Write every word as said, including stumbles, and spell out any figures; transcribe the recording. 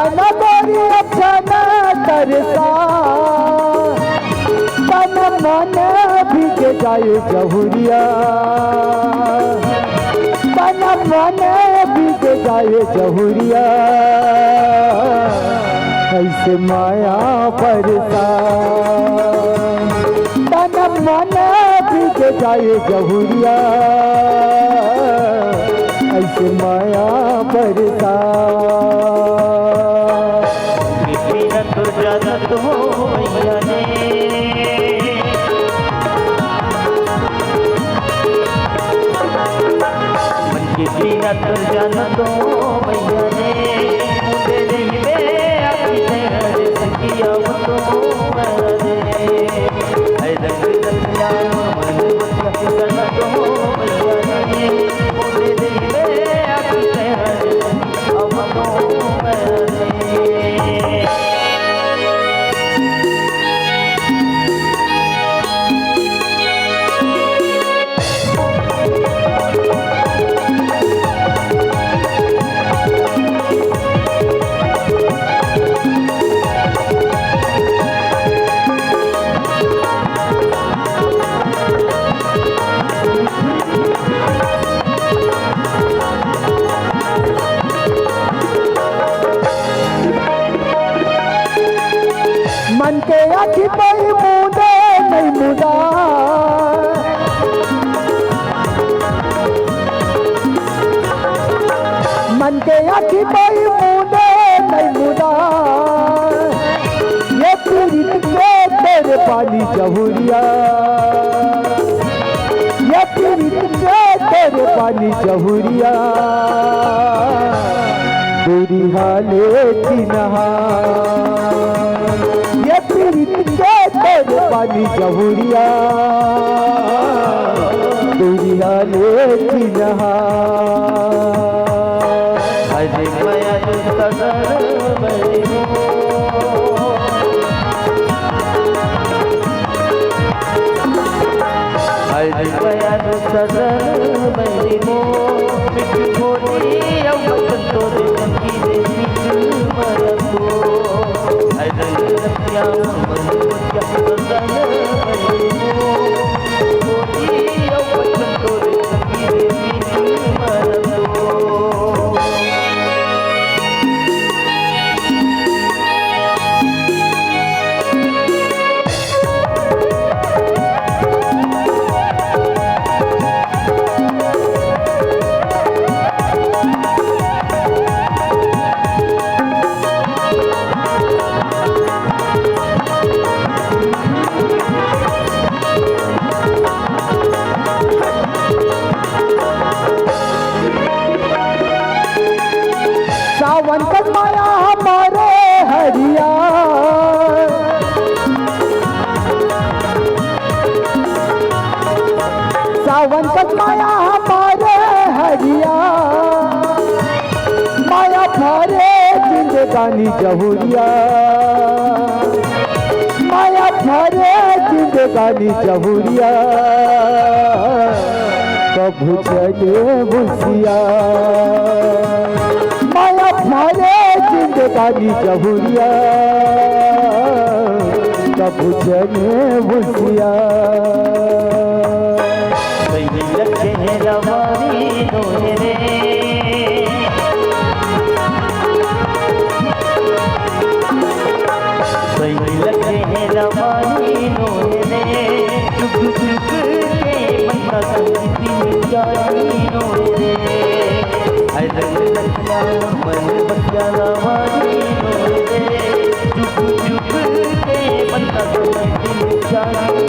न गोरी अच्छा न तरसा, तन मन भीग जाए जहुरिया, तन मन भीग जाए जहुरिया, ऐसे माया बरसा। तन मन भीग जाए जहुरिया, ऐसे माया बरसा। बिना तो जानत हो मैया ने, मन के बिना तो जानत हो मैया ने, मुझे नहीं में आपकी नजर सखिया वो तो मैंने। मन के आँखी पई मूंदे नहीं मुदा, मन के आँखी पई मूंदे नहीं मुदा, ये पीरित के तोरे पानी जहुरिया, ये पीरित के तोरे पानी जहुरिया, दूरी हाले चिन्हा। ये पीरित के तोरे पानी जहुरिया, दूरी हाले चिन्हा। अरे मया सजन बनी हो। अरे मया सजन बनी हो। मिठ बोली अब तोरे संगी दे मिठ मरको। अरे रतिया मन क्या सजन बनी हो। सावन कस माया हमारे हरिया, सावन कस माया हमारे हरिया, माया भरे जिंदगानी जहुरिया, माया भरे जिंदगानी जहुरिया, कभू चले बुसिया। माया भरे जिंदगानी जहुरिया, कभू चले बुसिया। सही लगे हैं रवानी नोहे रे। सही लगे हैं रवानी नोहे रे। चुप चुप के मन का संगीत जानी नोहे रे। हाय रंग रंगला मन बच्चा रवानी नोहे रे। चुप चुप के मन का संगीत जानी